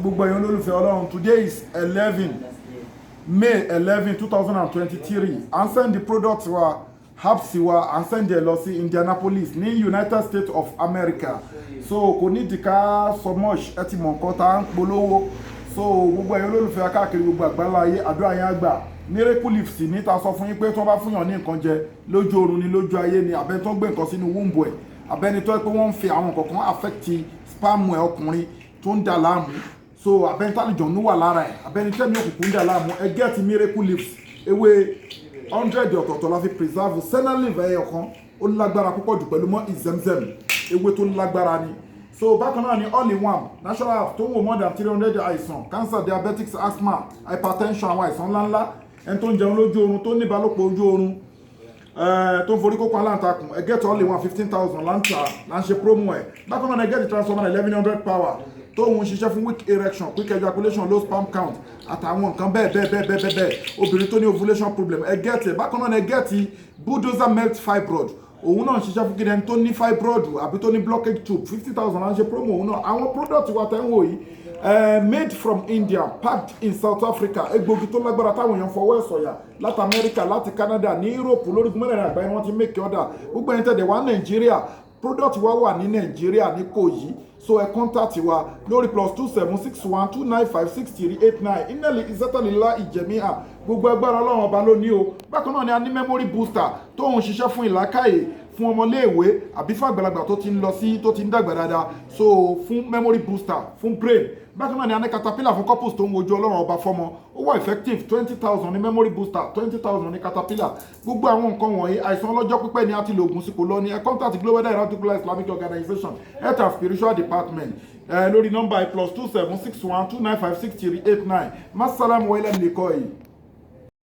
Gbogbo ẹ̀yin olólùfẹ́ Ọlọ́run, today is 11 May 11 2023. À ń send the product wa, herbs wa, à ń send ẹ̀ lọ sí Indianapolis ní United States of America. So kò ní ìdíkà so much, ẹ ti mọ̀ nǹkan tá à ń polówó. So gbogbo ẹ̀yin olólùfẹ́ káàkiri gbogbo àgbáńlá ayé, àdúrà yẹn á gbà. Miracle leaves ní ta sọ fún yín pé tí wọ́n bá fún yàn ní nǹkan jẹ lójú oorun ni, lójú ayé ni, àbẹ́ni tó ń gbé nǹkan sínú womb ẹ̀, àbẹ́ni tó yẹ pé wọ́n ń fi àwọn nǹkan kan affect sperm ẹ̀, ọkùnrin tó ń dà láàmú, so àbẹ́ni tálìjọ̀nù wà lára ẹ̀, àbẹ́ni tẹ́mi òkùnkùn ń dà láàmú, ẹ get miracle leaves. Ewé 100 ọ̀tọ̀ọ̀tọ̀ la fi preserve senna leaf ẹyọ kan. Ó lágbára púpọ̀ jù pẹ̀lú mọ́ ìzẹ́mzẹ́m, ewé tó lágbára ni. So bákan náà ni all in one natural herb tó ń wò more than 300 àìsàn: cancer, diabetics, asthma, hypertension, àwọn àìsàn ńláńlá. Ẹni tó ń jẹun lójú oorun, tó ní ìbálòpọ̀ ojú oorun, tó ń forí kókó aláǹtakùn, ẹ get all in one, 15,000 láǹtà là ń ṣe promo ẹ̀. Bákan náà ẹ get transformer 1100 power tó ń ṣiṣẹ́ fún weak erection, quick ejaculation, low sperm count àtàwọn nǹkan bẹ́ẹ̀ bẹ́ẹ̀ bẹ́ẹ̀ bẹ́ẹ̀ bẹ́ẹ̀. Obìnrin tó ní ovulation problem, ẹ get ẹ̀. Bákan náà ẹ get bulldozer melt fibroid. Òun náà ń ṣiṣẹ́ fún kíni? Ẹni tó ní fibroid àbí tó ní blockage tube, 50,000 là ń ṣe promo òun náà. Àwọn product wa tẹ́ ń wò yìí, made from India, packed in South Africa, egbògi tó lágbára táwọn èèyàn fọwọ́ ẹ̀ sọ̀yà láti America, láti Canada, ní Europe, lórí mẹ́rẹ̀ẹ̀rin àgbáyé wọ́n ti make order. Gbogbo ẹni tẹ̀lé wá Nàìjíríà, product wa wà ní Nàìjíríà ní Kòyí. So ẹ contact wa lórí +27612956389. Inẹ́lì ìsẹ́tàlélá ìjẹ̀míà, gbogbo agbára Ọlọ́run Ọba ló ní o. Bákan náà ni a ní memory booster tó ń ṣiṣẹ́ fún ìlàkàyè, fún ọmọléèwé àbí fún àgbàlagbà tó ti ń lọ sí, tó ti ń dàgbà dáadáa. So fún memory booster, fún brain. Bákan náà ni a ní caterpillar fún couples tó ń wojú Ọlọ́run Ọba fọ́mọ. Ó wà effective. 20,000 ní memory booster, 20,000 ní caterpillar. Gbogbo àwọn nǹkan wọ̀nyí, àìsàn ọlọ́jọ́ pípẹ́ ni a ti lo ògùn sí kò lọ ní, ẹ contact Global Dahiratu Islamic Organization, Health and Spiritual Department, lórí nọ́mbà +27612956389. Masalam wa ilẹ̀ nìkọ́ yìí.